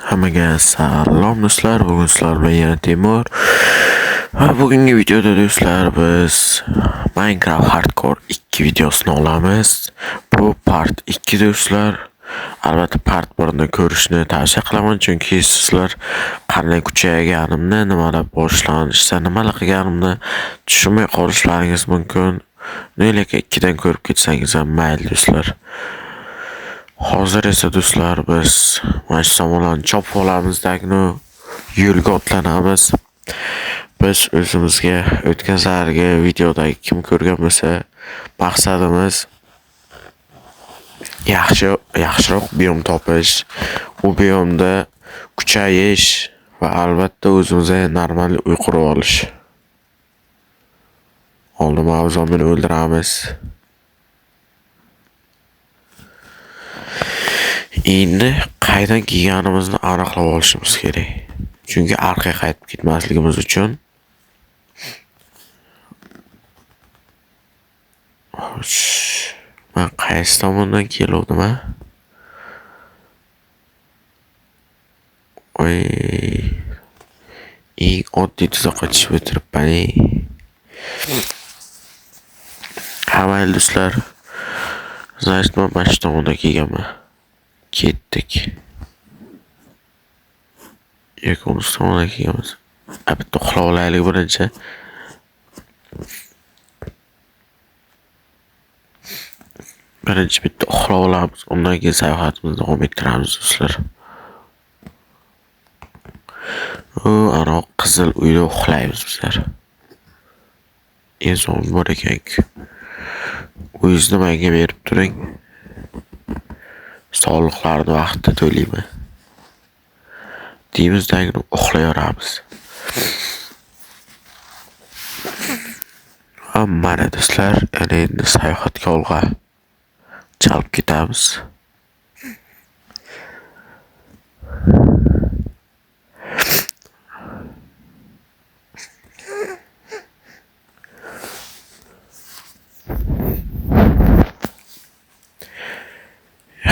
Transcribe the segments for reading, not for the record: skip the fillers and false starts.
Hammaga salom do'stlar, bugun sizlar bilan yana Temur. Va bugungi videoda do'stlar biz Minecraft Hardcore 2 videosini olamiz. Bu part 2 do'stlar. Albatta part 1ni ko'rishni tavsiya qilaman, chunki sizlar qanday kuchayganimni, nimalar boshlanishda, nimalar qilganimni tushunmay qolishlaringiz mumkin. Lekin 2dan ko'rib ketsangiz ham mayli do'stlar. Hozir esa do'stlar biz mana shu samolyotni chopib olamiz-da, yo'lga otlanamiz. Biz o'zimizga o'tgan safargi videodagi kim ko'rgan bo'lsa, maqsadimiz yaxshiroq biom topish, u biomda kuchayish va albatta o'zimizga normal uy qurib olish. Oldin mana bu zombini o'ldiramiz. Endi qaydan kelganimizni aniqlab olishimiz kerak. Chunki orqaga qaytib ketmasligimiz uchun. Xo'sh, men qaysi tomondan keluvdim-a? Oy, eng oddiy tuzoqqa tushib o'tiribman-ey. Ha, mayli do'stlar. Значит, men mana shu tomondan kelganman. Ketdik. Yoki uni tomondan kelganmiz. Bitta uxlab olaylik birinchi. Birinchi bitta uxlab olamiz. Undan keyin sayohatimizni davom ettiramiz do'stlar. U ana qizil uyda uxlaymiz bizlar. Zombi bor ekan-ku. Uyingizni menga berib turing. Soliqlarni vaqtida to'layman. Deymiz-da, uxlayveramiz. Mana do'stlar, ana endi sayohatga olg'a chalib ketamiz.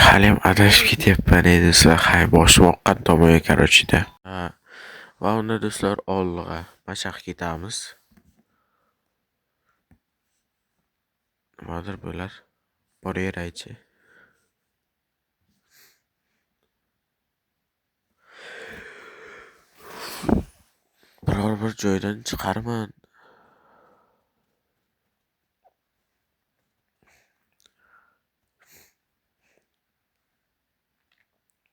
Haliyam adashib ketyapman do'stlar, hay boshim oqqan tomonga karochida. Va unda do'stlar olg'a mashaq ketamiz. Nimadir bo'lar. Boraveraychi. Biror bir joydan chiqarman.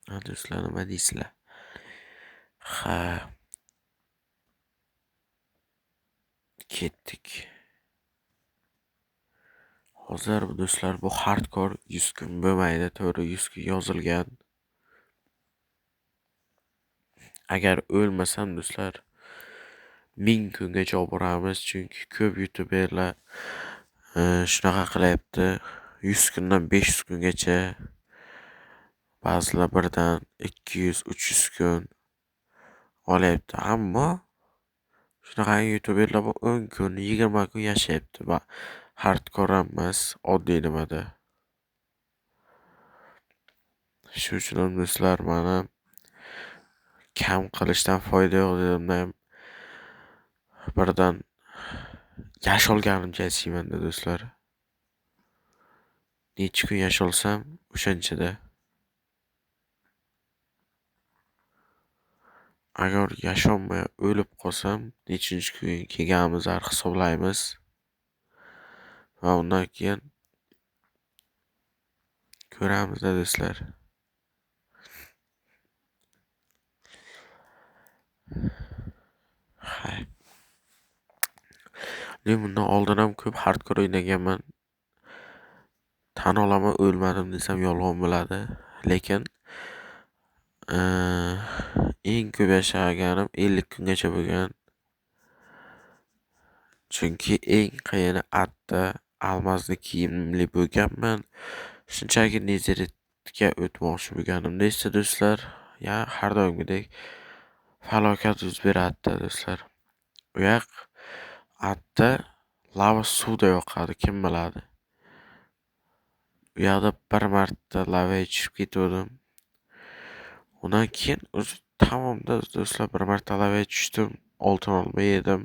Ha do'stlar, nima deysizlar? Ha. Ketdik. Hozir do'stlar bu hardcore 100 kun bo'lmaydi, to'g'ri 100 kun yozilgan. Agar o'lmasam do'stlar 1000 kungacha boramiz, chunki ko'p youtuberlar shunaqa qilyapti. 100 kundan 500 kungacha, ba'zilar birdan 200-300 kun olyapti. Ammo shunaqa youtuberlar bu 10 kun, 20 kun yashayapti. Va hardcore emas, oddiy nimada. Shu uchun ham do'stlar mana kam qilishdan foyda yo'q dedimda ham birdan yasholganimcha yashayman-da do'stlar. Necha kun yasholsam o'shanchada. Agar yasholmay o'lib qolsam, nechinchi kun kelganimizni hisoblaymiz. Va undan keyin ko'ramiz-da do'stlar. Hay. Men bundan oldin ham ko'p hardcore o'ynaganman. Tan olaman, o'lmadim desam yolg'on bo'ladi. Lekin eng ko'p yashaganim 50 kungacha bo'lgan. Chunki eng qiyini atda almazni kiyimli bo'lganman. Shunchaki nezeritga o'tmoqchi bo'lganimda esa do'stlar, ya har doimgidek falokat yuz beradi do'stlar. U yoq atda lava suvda yoqadi, kim biladi. U yoqda bir marta lavaga tushib ketgandim. Undan keyin o'zi tamomda do'stlar bir marta lavaga tushdim, oltin olma yedim.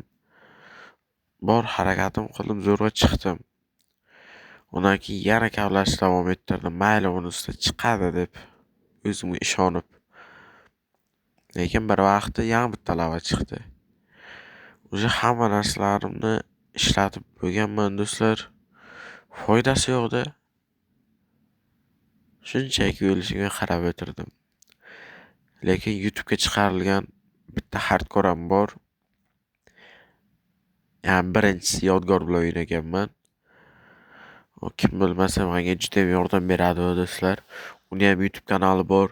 Bor harakatim qildim, zo'rg'a chiqdim. Undan keyin yana kavlashni davom ettirdim. Mayli, unisida chiqadi deb o'zimga ishonib. Lekin bir vaqtda yana bitta lava chiqdi. O'sha hamma narsalarimni ishlatib bo'lganman do'stlar. Foydasi yo'qdi. Shunchaki o'lishimga qarab o'tirdim. Lekin YouTube'ga chiqarilgan bitta hardcore ham bor. Ya'ni birinchisi Yodgor bilan o'ynaganman. O kim bilmasa menga juda ham yordam beradi do'stlar. Uni ham YouTube kanali bor.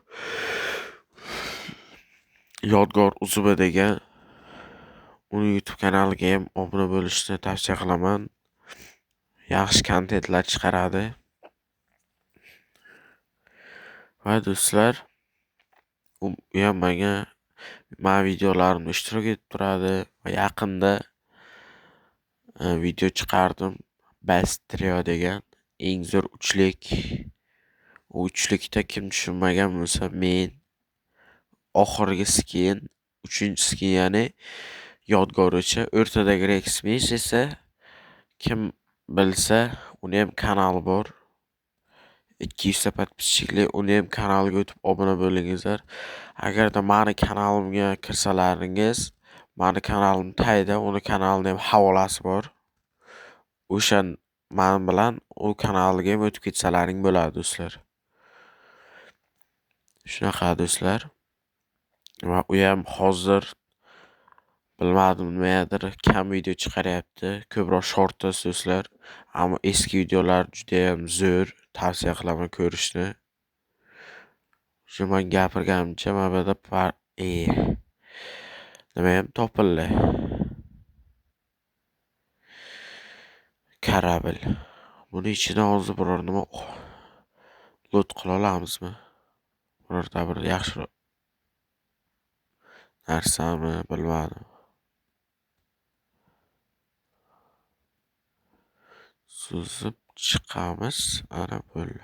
Yodgor Uzuba degan. Uni YouTube kanaliga ham obuna bo'lishni tavsiya qilaman. Yaxshi kontentlar chiqaradi. Va do'stlar, u ham menga men videolarimda ishtirok etib turadi va yaqinda video chiqardim. Best Trio degan eng zo'r uchlik. U uchlikda kim tushunmagan bo'lsa, men oxirgi skin, uchinchi skin, ya'ni Yodgor o'cha, o'rtadagi Rex Mish esa kim bilsa, uni ham kanali bor. 200 ta podpischikli, uni ham kanaliga o'tib obuna bo'lingizlar. Agarda meni kanalimga kirsalaringiz, meni kanalim tagida uni kanalini ham havolasi bor. O'sha men bilan u kanaliga ham o'tib ketsalaring bo'ladi do'stlar. Shunaqa do'stlar. Va u ham hozir bilmadim nimagadir kam video chiqaryapti. Ko'proq shorts do'stlar. Ammo eski videolar juda ham zo'r, tavsiya qilaman ko'rishni. Shu men gapirganimcha mana bu yerda nima ham topildi. Karabil. Buni ichidan hozir biror nima loot qila olamizmi? Birorta bir yaxshi narsami bilmadim. Suzib chiqamiz. Ana bo'ldi.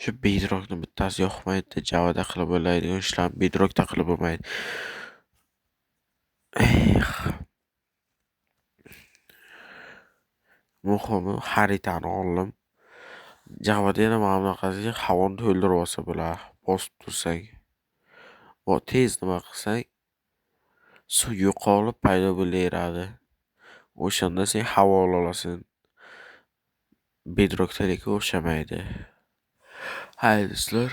Shu bedrockni bittasi yoqmaydi. Javada qilib bo'ladigan ishlarni bedrockda qilib bo'lmaydi. Muhimi xaritani oldim. Javada yana mana bunaqasiga havoni to'ldirib olsa bo'ladi. Bosib tursang. Va tez nima qilsang, suv yo'qolib paydo bo'laveradi. O'shanda sen havo ola olasan. Bedrockda lekin o'xshamaydi. Hay do'stlar.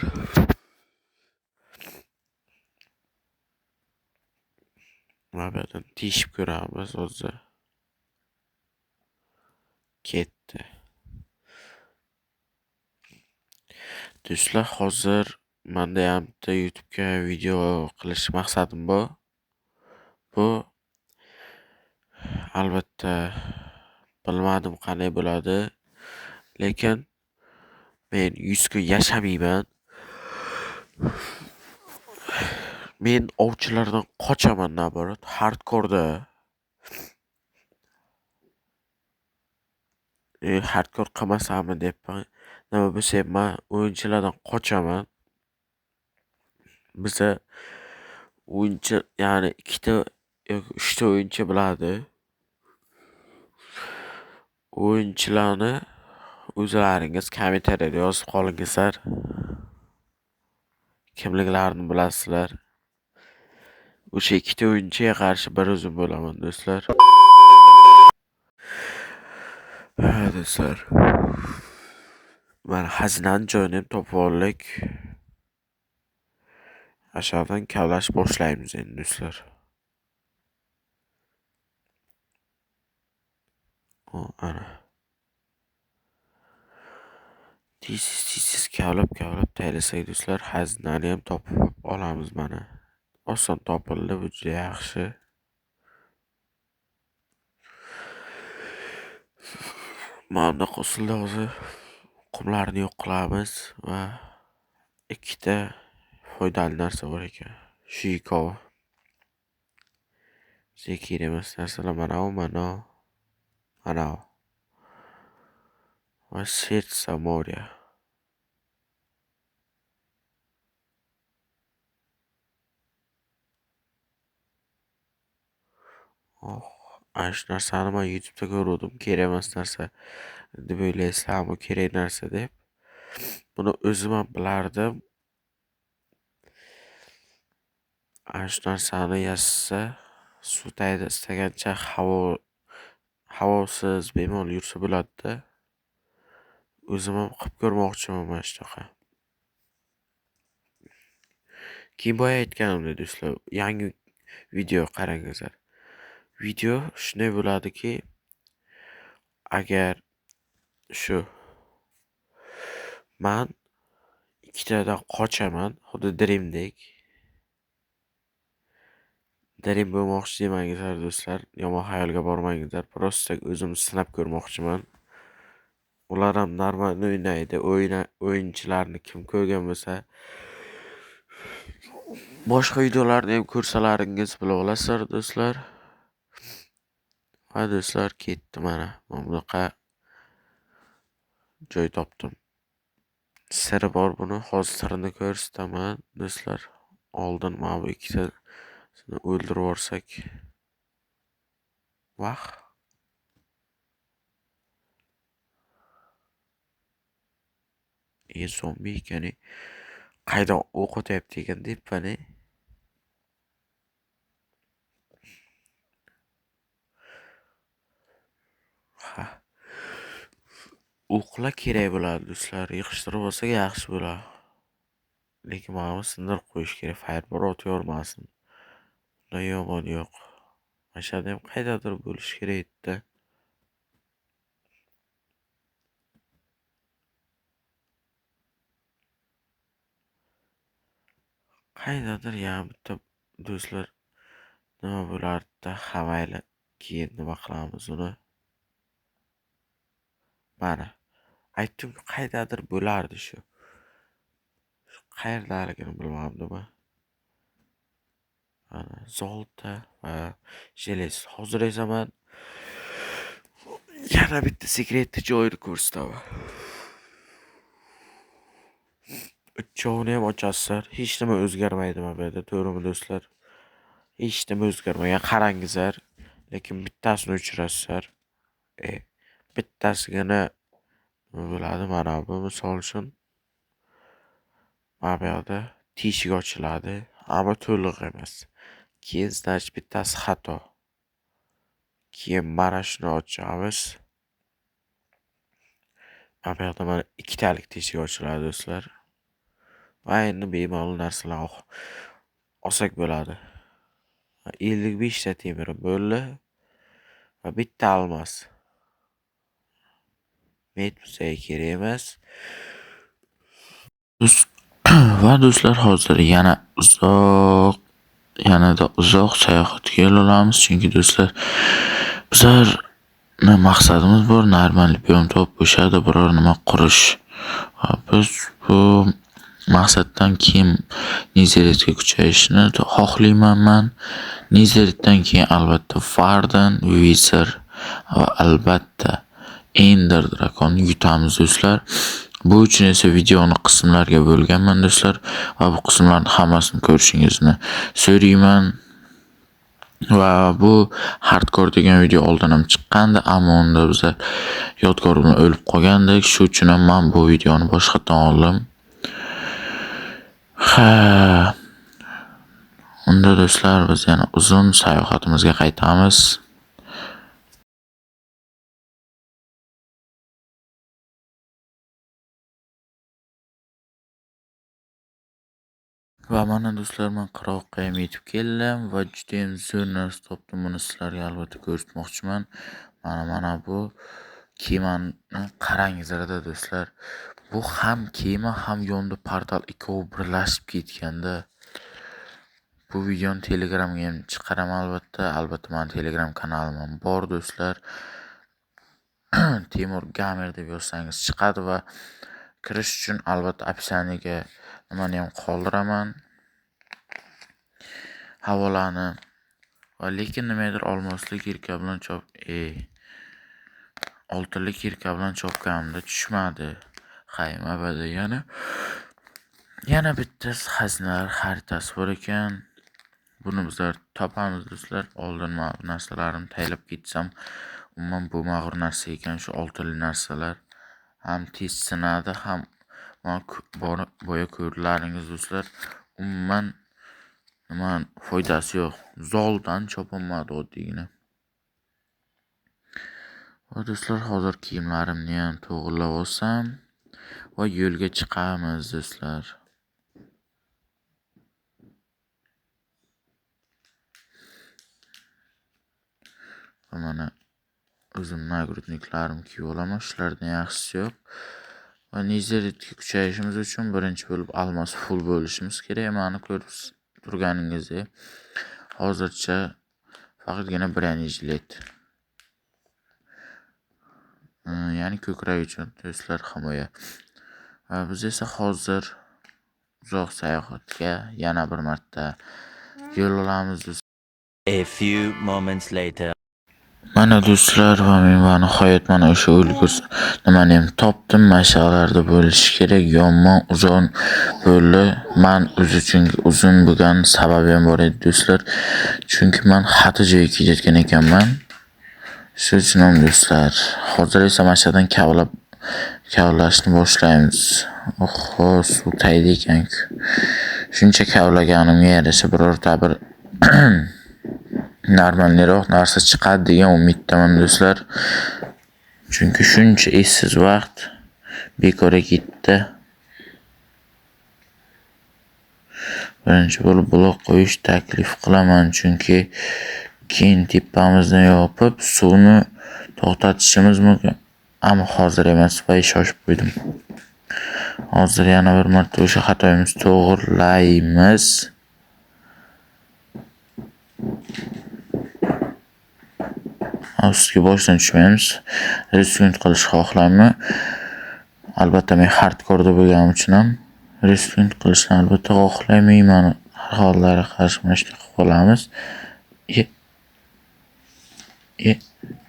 Mana bu yerdan teshib ko'ramiz hozir. Ketdi. Do'stlar, hozir menda ham bitta YouTube'ga video qilish maqsadim bor. Bu albatta bilmadim qanday bo'ladi, lekin men 100 kun yashamayman. Men ovchilardan qochaman naborot, hardcore'da. Hardcore qilmasammi debman. Nima bo'lsa ham men o'yinchilardan qochaman. Biza o'yinchi, ya'ni ikkita yoki uchta o'yinchi biladi. O'yinchilarni o'zlaringiz kommentariyada yozib qolingizlar. Kimliklarini bilasizlar. O'sha ikkita o'yinchiga qarshi bir o'zim bo'laman do'stlar. Ha do'stlar. Mana xazinani joyini ham topib oldik. Aşağıdan kavlash boshlaymiz endi do'stlar. O ana. Tez kavlab taylasak do'stlar, xazinani ham topib olamiz mana. Oson topildi, bu juda yaxshi. Mana bunaqa usulda hozir qumlarni yo'q qilamiz va ikkita foydali narsa bor ekan. Shu ikkovi. Bizga kerak emas narsalar mana u, mana u, mana u. Va сердце моря. Oh, ana shu narsani men YouTube'da ko'rdim, kerak emas narsa deb o'ylaysizlar, bu kerak narsa deb. Buni o'zim ham bilardim. Ana shu narsani yasasa, suv tagida istagancha havosiz bemalol yursa bo'ladi-da. O'zim ham qilib ko'rmoqchiman mana shunaqa. Keyin boya aytganimdek do'stlar, yangi video qarangizlar. Video shunday bo'ladiki, agar shu man ikkitadan qochaman, xuddi Dreamdek. Dream bo'lmoqchi demangizlar do'stlar, yomon xayolga bormangizlar. Prosta o'zim sinab ko'rmoqchiman. Ular ham normal o'ynaydi. O'yinchilarni kim ko'rgan bo'lsa, boshqa videolarni ham ko'rsalaringiz bila olasizlar do'stlar. Va do'stlar, ketdi mana. Mana bunaqa joy topdim. Siri bor buni. Hozir sirini ko'rsataman do'stlar. Oldin mana bu ikkitasini o'ldirib yuborsak. Vah. Zombi ekan. Qaydan o'q otyapti ekan deb-pani. Ha. O'qlar kerak bo'ladi do'stlar. Yig'ishtirib olsak yaxshi bo'ladi. Lekin mana buni sindirib qo'yish kerak. Fireball otavermasin. Undan yomon yo'q. Mana shu yerda ham qaydadir bo'lishi kerak edi-da. Qaydadir yana bitta do'stlar nima bo'lardi-da, ha mayli, keyin nima qilamiz uni? Mana aytdim-ku, qaydadir bo'lardi shu. Shu qayerdaligini bilmadim. Mana zolta va jelez. Hozir esa men yana bitta sekretli joyni ko'rsataman. Uchovini ham ochasizlar. Hech nima o'zgarmaydi mana bu yerda, to'g'rimi do'stlar? Hech nima o'zgarmagan, qarangizlar. Lekin bittasini o'chirasizlar. Bittasigina nima bo'ladi? Mana bu misol uchun mana bu yoqda teshik ochiladi, ammo to'liq emas. Keyin значит bittasi xato. Keyin mana shuni ochamiz. Mana bu yoqda mana ikkitalik teshik ochiladi do'stlar. Va endi bemalol narsalar olsak bo'ladi. 55 ta temirim bo'ldi va bitta almas. Met bizga kerak emas. Va do'stlar, hozir yana yanada uzoq sayohatga yo'l olamiz, chunki do'stlar bizlarni maqsadimiz bor, normal biom topib o'sha yerda biror nima qurish. Va biz bu maqsaddan keyin Nezeritga kuchayishni xohlayman man. Nezeritdan keyin albatta Warden, Wizard va albatta Ender Dragon'ni yutamiz do'stlar. Bu uchun esa videoni qismlarga bo'lganman do'stlar va bu qismlarning hammasini ko'rishingizni so'rayman. Va bu hardcore degan video oldin ham chiqqandi, ammo unda bizlar Yodgor bilan o'lib qolgandik. Shu uchun ham men bu videoni boshqatdan oldim. Ha. Unda do'stlar biz yana uzun sayohatimizga qaytamiz. Va mana do'stlar, men qirg'oqqa ham yetib keldim va juda ham zo'r narsa topdim. Buni sizlarga albatta ko'rsatmoqchiman. Mana bu kemani qarangizlarda do'stlar. Bu ham kema ham yonda portal ikkovi birlashib ketganda. Bu videoni Telegramga ham chiqaraman albatta. Albatta mening Telegram kanalim ham bor do'stlar. Temur Gamer deb yozsangiz chiqadi va kirish uchun albatta описаниеga nimani ham qoldiraman. Havolani. Va lekin nimadir olmosli kirka bilan chop, oltinli kirka bilan chopganimda tushmadi. Hay, mabada yana bitta xazinalar xaritasi bor ekan. Buni bizlar topamiz do'stlar. Oldin men bu narsalarimni taylab ketsam, umuman bo'lmag'ur narsa ekan shu oltinli narsalar. Ham tez sinadi, ham boya ko'rdilaringiz do'stlar. Umuman nima foydasi yo'q. Zoldan chopolmadi oddiygina. Va do'stlar, hozir kiyimlarimni ham to'g'rilab olsam va yo'lga chiqamiz do'stlar. Va mana o'zim nagrudniklarimni kiyib olaman. Shulardan yaxshisi yo'q. Va nezeritga kuchayishimiz uchun birinchi bo'lib almos full bo'lishimiz kerak. Mana ko'rib turganingizdek, hozircha faqatgina bronyejilet. Ya'ni ko'krak uchun do'stlar himoya. Va biz esa hozir uzoq sayohatga yana bir marta yo'l olamiz do'stlar. A few moments later. Mana do'stlar, va men va nihoyat mana o'sha o'lgur nimani ham topdim. Mashg'alarda bo'lishi kerak. Yomon uzun bo'ldi. Men o'zi chunki uzun bo'lgan sababi ham bor edi do'stlar. Chunki men xato joyga ketayotgan ekanman. Shu uchun ham do'stlar, hozir esa mana shu yerdan kavlashni boshlaymiz. Oho, suv taydi ekan-ku. Shuncha kavlaganimga yarasha birorta bir normalroq narsa chiqadi degan umiddaman do'stlar. Chunki shuncha esiz vaqt bekorga ketdi. Birinchi bo'lib blok qo'yish taklif qilaman, chunki keyin tepamizni yopib suvni to'xtatishimiz mumkin. Ammo hozir emas, voy shoshib qo'ydim. Hozir yana bir marta o'sha xatoyimizni to'g'rilaymiz. Ustga boshdan tushmaymiz. Restart qilish xohlayman. Albatta men hardcore'da bo'lganim uchun ham restart qilishni albatta xohlamayman. Har hollarga qarshi mana shunday qilib qolamiz.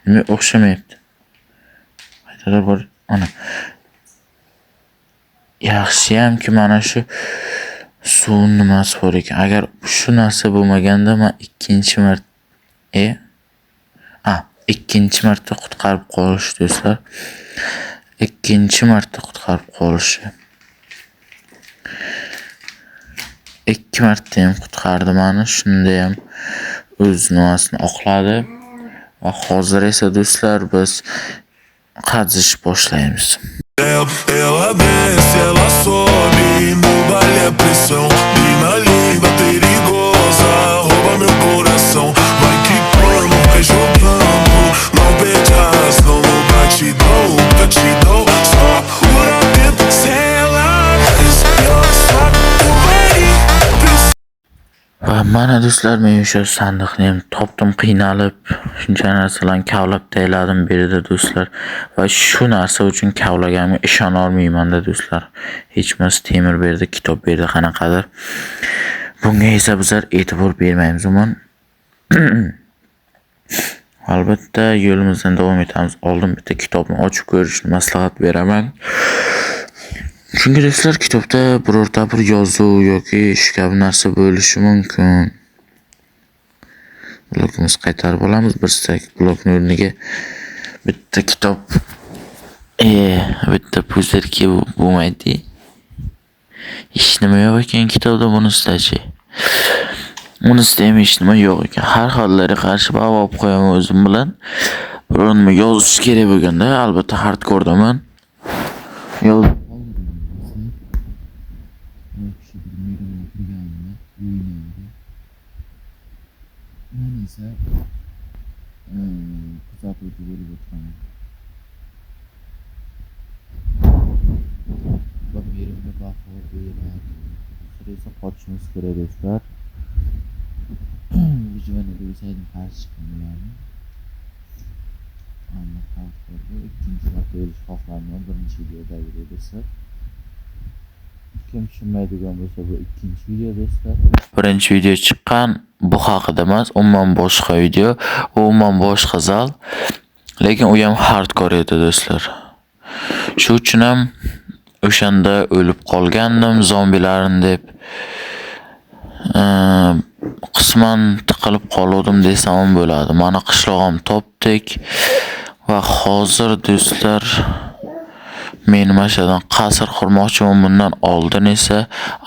Nima o'xshamayapti? Qaytadir bor, ana. Yaxshiyamki mana shu suv nimasi bor ekan. Agar shu narsa bo'lmaganda men ikkinchi ikkinchi marta qutqarib qolish do'stlar. Ikkinchi marta qutqarib qolishi. Ikki marta ham qutqardi meni. Shunda ham o'z nimasini oqladi. Va hozir esa do'stlar biz qazish boshlaymiz. Ela desce, ela sobe no baile é pressão. Mina linda, perigosa, rouba meu coração. Vai quicando, vem jogando, não perde a razão. No batidão, batidão, só por dentro. Se ela desce, ela sobe no baile pressão. Va mana do'stlar, men o'sha sandiqni ham topdim, qiynalib shuncha narsalarni kavlab tayladim bu yerda do'stlar. Va shu narsa uchun kavlaganimga ishona olmayman-da do'stlar. Hech bo'lmasa temir berdi, kitob berdi qanaqadir. Bunga esa bizlar e'tibor bermaymiz umuman. Albatta yo'limizdan davom etamiz. Oldin bitta kitobni ochib ko'rishni maslahat beraman. Chunki do'stlar, kitobda birorta bir yozuv yoki shu kabi narsa bo'lishi mumkin. Blokimizni qaytarib olamiz. Bir stak blokni o'rniga bitta kitob, bitta puzirki bo'lmaydi. Hech nima yo'q ekan kitobda, bunisidachi. Unisida ham hech nima yo'q ekan. Har hollarga qarshi bava olib qo'yaman o'zim bilan. Biror nima yozish kerak bo'lganda, albatta hardcore'daman. Yozib Men esa kuzatuvchi bo'lib o'tiraman. Va yerimga baho beradi. Hozir esa qochishimiz kerak do'stlar. Выживание bo'lsaydim qarshi chiqqan bo'lardim. Ammo hardcore'da ikkinchi marta o'lish xohlamayman. Birinchi videodagidek do'stlar. Kim tushunmaydigan bo'lsa, bu ikkinchi video do'stlar. Birinchi video chiqqan, bu haqida emas, umuman boshqa video, u umuman boshqa zal. Lekin u ham hardcore edi do'stlar. Shu uchun ham o'shanda o'lib qolgandim zombilarni deb. Qisman tiqilib qoluvdim desam ham bo'ladi. Mana qishlog'im topdik va hozir, do'stlar, men mana shu yerdan qasr qurmoqchiman. Bundan oldin esa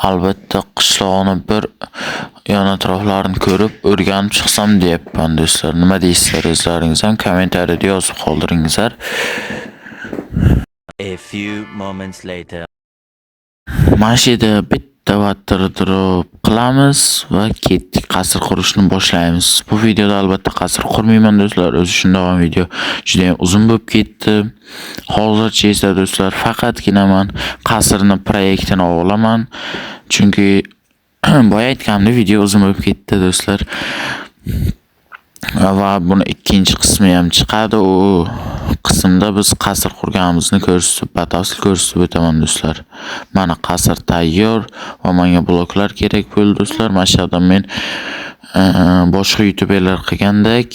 albatta qishloqni bir yon atroflarini ko'rib, o'rganib chiqsam deyapman, do'stlar. Nima deysizlar, o'zlaringiz ham kommentariyada yozib qoldiringizlar. A few moments later. Mana shu yerda bitta water drop qilamiz va ketdik, qasr qurishni boshlaymiz. Bu videoda albatta qasr qurmayman, do'stlar. O'zi shundoq ham video juda ham uzun bo'lib ketdi. Hozircha esa, do'stlar, faqatgina man qasrni proyektini olaman. Chunki boya aytganimdek, video uzun bo'lib ketdi, do'stlar. Va buni ikkinchi qismi ham chiqadi. U qismda biz qasr qurganimizni ko'rsatib, batafsil ko'rsatib o'taman, do'stlar. Mana, qasr tayyor va menga bloklar kerak bo'ldi, do'stlar. Mana shu yerdan men boshqa youtuberlar qilgandek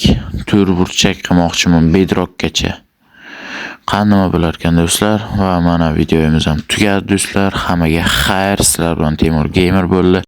to'rtburchak qilmoqchiman bedrockgacha. Qani, nima bo'larkan, do'stlar? Va mana, videomiz ham tugadi, do'stlar. Hammaga xayr. Sizlar bilan Temur Gamer bo'ldi.